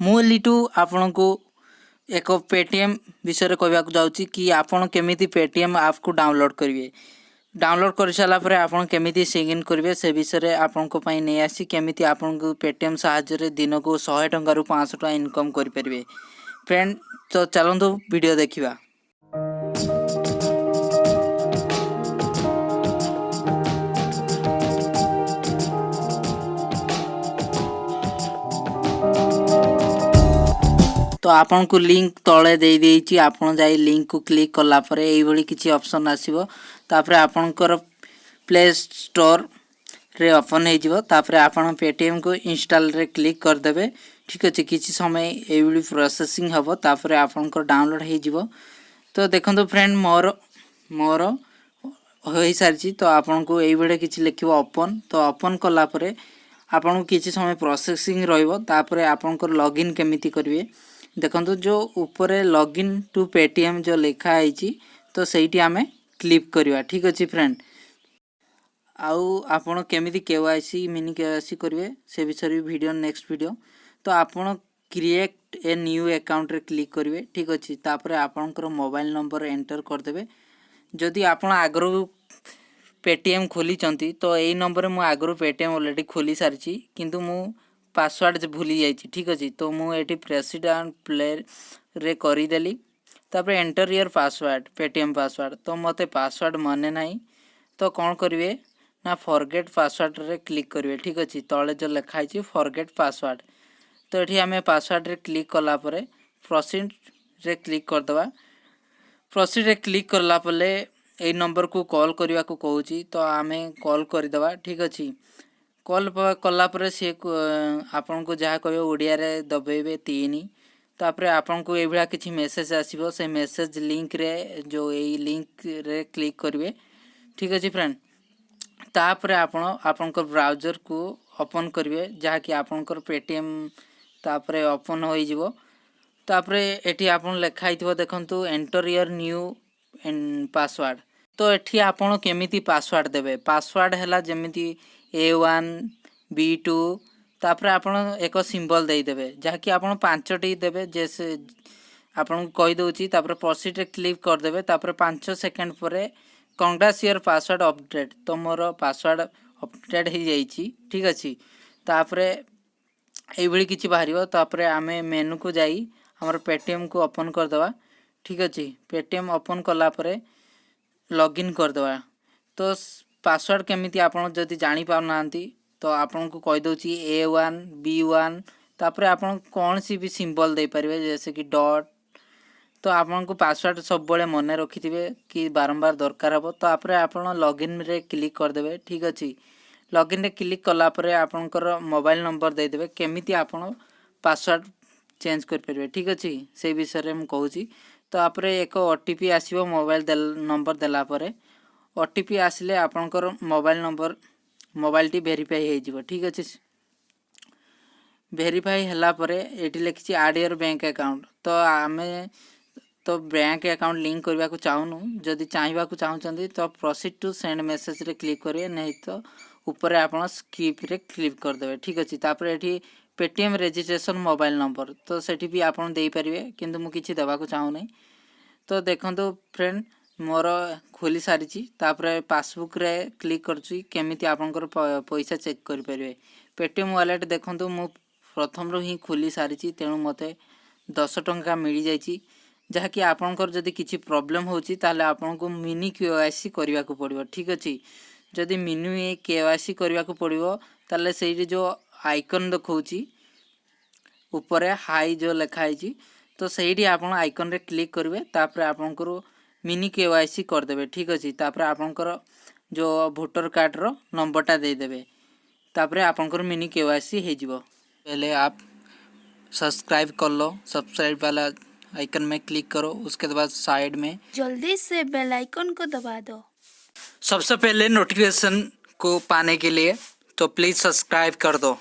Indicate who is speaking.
Speaker 1: ମୁଁ ଲିଟୁ ଆପଣଙ୍କୁ ଏକ ପେଟିଏମ୍ ବିଷୟରେ କହିବାକୁ ଯାଉଛି କି ଆପଣ କେମିତି ପେଟିଏମ୍ ଆପ୍କୁ ଡାଉନଲୋଡ଼୍ କରିବେ। ଡାଉନଲୋଡ଼୍ କରିସାରିଲା ପରେ ଆପଣ କେମିତି ସାଇନ୍ ଇନ୍ କରିବେ, ସେ ବିଷୟରେ ଆପଣଙ୍କ ପାଇଁ ନେଇ ଆସି କେମିତି ଆପଣଙ୍କୁ ପେଟିଏମ୍ ସାହାଯ୍ୟରେ ଦିନକୁ 100 ଟଙ୍କାରୁ 500 ଟଙ୍କା ଇନକମ୍ କରିପାରିବେ। ଫ୍ରେଣ୍ଡ, ତ ଚାଲନ୍ତୁ ଭିଡ଼ିଓ ଦେଖିବା। ତ ଆପଣଙ୍କୁ ଲିଙ୍କ ତଳେ ଦେଇଦେଇଛି। ଆପଣ ଯାଇ ଲିଙ୍କକୁ କ୍ଲିକ୍ କଲା ପରେ ଏଇଭଳି କିଛି ଅପସନ୍ ଆସିବ। ତାପରେ ଆପଣଙ୍କର ପ୍ଲେ ଷ୍ଟୋରରେ ଓପନ୍ ହେଇଯିବ। ତାପରେ ଆପଣ ପେଟିଏମ୍କୁ ଇନଷ୍ଟଲରେ କ୍ଲିକ୍ କରିଦେବେ। ଠିକ୍ ଅଛି। କିଛି ସମୟ ଏଇଭଳି ପ୍ରୋସେସିଂ ହେବ, ତାପରେ ଆପଣଙ୍କର ଡାଉନଲୋଡ଼୍ ହେଇଯିବ। ତ ଦେଖନ୍ତୁ ଫ୍ରେଣ୍ଡ, ମୋର ହୋଇସାରିଛି। ତ ଆପଣଙ୍କୁ ଏଇଭଳିଆ କିଛି ଲେଖିବ ଓପନ୍। ତ ଓପନ୍ କଲା ପରେ ଆପଣଙ୍କୁ କିଛି ସମୟ ପ୍ରୋସେସିଂ ରହିବ। ତାପରେ ଆପଣଙ୍କର ଲଗ୍ଇନ୍ କେମିତି କରିବେ, ଦେଖନ୍ତୁ, ଯେଉଁ ଉପରେ ଲଗ୍ଇନ୍ ଟୁ ପେଟିଏମ୍ ଯେଉଁ ଲେଖା ହେଇଛି, ତ ସେଇଠି ଆମେ କ୍ଲିକ୍ କରିବା। ଠିକ୍ ଅଛି ଫ୍ରେଣ୍ଡ। ଆଉ ଆପଣ କେମିତି କେୱାଇସି, ମିନି କେୱାଇସି କରିବେ, ସେ ବିଷୟରେ ବି ଭିଡ଼ିଓ, ନେକ୍ସଟ ଭିଡ଼ିଓ। ତ ଆପଣ କ୍ରିଏଟ୍ ଏ ନ୍ୟୁ ଆକାଉଣ୍ଟରେ କ୍ଲିକ୍ କରିବେ। ଠିକ୍ ଅଛି। ତାପରେ ଆପଣଙ୍କର ମୋବାଇଲ ନମ୍ବର ଏଣ୍ଟର କରିଦେବେ। ଯଦି ଆପଣ ଆଗରୁ ପେଟିଏମ୍ ଖୋଲିଛନ୍ତି, ତ ଏଇ ନମ୍ବରରେ ମୁଁ ଆଗରୁ ପେଟିଏମ୍ ଅଲରେଡ଼ି ଖୋଲି ସାରିଛି, କିନ୍ତୁ ମୁଁ ପାସୱାର୍ଡ଼ ଭୁଲି ଯାଇଛି। ଠିକ୍ ଅଛି। ତ ମୁଁ ଏଠି ପ୍ରୋସିଡ୍ ପ୍ଲେରେ କରିଦେଲି। ତାପରେ enter your password, Paytm password। ତ ମୋତେ ପାସୱାର୍ଡ଼ ମନେ ନାହିଁ। ତ କ'ଣ କରିବେ ନା ଫରଗେଟ୍ ପାସୱାର୍ଡ଼ରେ କ୍ଲିକ୍ କରିବେ। ଠିକ୍ ଅଛି। ତଳେ ଯେଉଁ ଲେଖା ହେଇଛି ଫରଗେଟ୍ ପାସୱାର୍ଡ଼, ତ ଏଠି ଆମେ ପାସୱାର୍ଡ଼ରେ କ୍ଲିକ୍ କଲା ପରେ ପ୍ରୋସିଡ଼୍ରେ କ୍ଲିକ୍ କରିଦେବା। ପ୍ରୋସିଡ଼୍ରେ କ୍ଲିକ୍ କଲା ପରେ ଏଇ ନମ୍ବରକୁ କଲ୍ କରିବାକୁ କହୁଛି, ତ ଆମେ କଲ୍ କରିଦେବା। ଠିକ୍ ଅଛି। କଲ୍ କଲା ପରେ ସିଏ ଆପଣଙ୍କୁ ଯାହା କହିବ, ଓଡ଼ିଆରେ ଦବେଇବେ 3। ତାପରେ ଆପଣଙ୍କୁ ଏଇଭଳିଆ କିଛି ମେସେଜ୍ ଆସିବ। ସେ ମେସେଜ୍ ଲିଙ୍କରେ, ଯେଉଁ ଏଇ ଲିଙ୍କରେ କ୍ଲିକ୍ କରିବେ। ଠିକ୍ ଅଛି ଫ୍ରେଣ୍ଡ। ତାପରେ ଆପଣ ଆପଣଙ୍କ ବ୍ରାଉଜରକୁ ଓପନ୍ କରିବେ, ଯାହାକି ଆପଣଙ୍କର ପେଟିଏମ୍ ତାପରେ ଓପନ୍ ହୋଇଯିବ। ତାପରେ ଏଠି ଆପଣ ଲେଖା ହେଇଥିବ, ଦେଖନ୍ତୁ, ଏଣ୍ଟର your new password. ତ ଏଠି ଆପଣ କେମିତି ପାସୱାର୍ଡ଼ ଦେବେ? ପାସୱାର୍ଡ଼ ହେଲା ଯେମିତି A1 B2, ତାପରେ ଆପଣ ଏକ ସିମ୍ବଲ୍ ଦେଇଦେବେ, ଯାହାକି ଆପଣ ପାଞ୍ଚଟି ଦେବେ ଯେ ସେ ଆପଣଙ୍କୁ କହିଦେଉଛି। ତାପରେ ପ୍ରୋସିଡ଼୍ରେ କ୍ଲିକ୍ କରିଦେବେ। ତାପରେ 5 ସେକେଣ୍ଡ ପରେ କଂଗ୍ରାଟ୍ସ, your password update. ତ ମୋର ପାସୱାର୍ଡ଼ ଅପଡ଼େଟ୍ ହେଇଯାଇଛି। ଠିକ୍ ଅଛି। ତାପରେ ଏଇଭଳି କିଛି ବାହାରିବ। ତାପରେ ଆମେ ମେନୁକୁ ଯାଇ ଆମର ପେଟିଏମ୍କୁ ଓପନ୍ କରିଦେବା। ଠିକ୍ ଅଛି। ପେଟିଏମ୍ ଓପନ୍ କଲା ପରେ ଲଗ୍ଇନ୍ କରିଦେବା। ତ ପାସୱାର୍ଡ଼ କେମିତି ଆପଣ ଯଦି ଜାଣିପାରୁନାହାନ୍ତି, ତ ଆପଣଙ୍କୁ କହିଦେଉଛି A1 B1, ତାପରେ ଆପଣ କୌଣସି ବି ସିମ୍ବଲ୍ ଦେଇପାରିବେ, जैसे କି ଡଟ୍। ତ ଆପଣଙ୍କୁ ପାସୱାର୍ଡ଼ ସବୁବେଳେ ମନେ ରଖିଥିବେ କି ବାରମ୍ବାର ଦରକାର ହେବ। ତାପରେ ଆପଣ ଲଗ୍ଇନ୍ରେ କ୍ଲିକ୍ କରିଦେବେ। ଠିକ୍ ଅଛି। ଲଗ୍ଇନ୍ରେ କ୍ଲିକ୍ କଲା ପରେ ଆପଣଙ୍କର ମୋବାଇଲ ନମ୍ବର ଦେଇଦେବେ। କେମିତି ଆପଣ ପାସୱାର୍ଡ଼ ଚେଞ୍ଜ କରିପାରିବେ, ଠିକ୍ ଅଛି, ସେଇ ବିଷୟରେ ମୁଁ କହୁଛି। ତାପରେ ଏକ ଓଟିପି ଆସିବ ମୋବାଇଲ ନମ୍ବର ଦେଲା ପରେ। ଓଟିପି ଆସିଲେ ଆପଣଙ୍କର ମୋବାଇଲ ନମ୍ବର, ମୋବାଇଲଟି ଭେରିଫାଇ ହେଇଯିବ। ଠିକ୍ ଅଛି। ଭେରିଫାଇ ହେଲା ପରେ ଏଠି ଲେଖିଛି ଆଡ଼୍ your bank account. ତ ଆମେ ତ ବ୍ୟାଙ୍କ ଆକାଉଣ୍ଟ ଲିଙ୍କ କରିବାକୁ ଚାହୁଁନୁ। ଯଦି ଚାହିଁବାକୁ ଚାହୁଁଛନ୍ତି, ତ ପ୍ରୋସିଡ୍ ଟୁ ସେଣ୍ଡ ମେସେଜରେ କ୍ଲିକ୍ କରିବେ, ନାହିଁ ତ ଉପରେ ଆପଣ ସ୍କିପ୍ରେ କ୍ଲିକ୍ କରିଦେବେ। ଠିକ୍ ଅଛି। ତାପରେ ଏଠି ପେଟିଏମ୍ ରେଜିଷ୍ଟ୍ରେସନ୍ ମୋବାଇଲ ନମ୍ବର, ତ ସେଠି ବି ଆପଣ ଦେଇପାରିବେ, କିନ୍ତୁ ମୁଁ କିଛି ଦେବାକୁ ଚାହୁଁନାହିଁ। ତ ଦେଖନ୍ତୁ ଫ୍ରେଣ୍ଡ, ମୋର ଖୋଲି ସାରିଛି। ତାପରେ ପାସବୁକ୍ରେ କ୍ଲିକ୍ କରୁଛି, କେମିତି ଆପଣଙ୍କର ପଇସା ଚେକ୍ କରିପାରିବେ। ପେଟିଏମ୍ ୱାଲେଟ୍ ଦେଖନ୍ତୁ, ମୁଁ ପ୍ରଥମରୁ ହିଁ ଖୋଲି ସାରିଛି, ତେଣୁ ମୋତେ 10 ଟଙ୍କା ମିଳିଯାଇଛି। ଯାହାକି ଆପଣଙ୍କର ଯଦି କିଛି ପ୍ରୋବ୍ଲେମ୍ ହେଉଛି, ତାହେଲେ ଆପଣଙ୍କୁ ମିନି କେୱାଇସି କରିବାକୁ ପଡ଼ିବ। ଠିକ୍ ଅଛି। ଯଦି ମିନି କେୱାଇସି କରିବାକୁ ପଡ଼ିବ, ତାହେଲେ ସେଇଠି ଯେଉଁ ଆଇକନ୍ ଦେଖାଉଛି ଉପରେ, ହାଇ ଯେଉଁ ଲେଖା ହେଇଛି, ତ ସେଇଠି ଆପଣ ଆଇକନ୍ରେ କ୍ଲିକ୍ କରିବେ। ତାପରେ ଆପଣଙ୍କର ମିନି କେୱାଇସି କରିଦେବେ। ଠିକ୍ ଅଛି। ତାପରେ ଆପଣଙ୍କର ଯେଉଁ ଭୋଟର କାର୍ଡ଼ର ନମ୍ବରଟା ଦେଇଦେବେ। ତାପରେ ଆପଣଙ୍କର ମିନି କେୱାଇସି ହେଇଯିବ। पहले आप सब्सक्राइब कर लो। सब्सक्राइब वाला आइकन में क्लिक करो। उसके बाद साइड में
Speaker 2: जल्दी से बेल आइकन को दबा दो।
Speaker 1: सबसे पहले नोटिफिकेशन को पाने के लिए तो प्लीज़ सब्सक्राइब कर दो।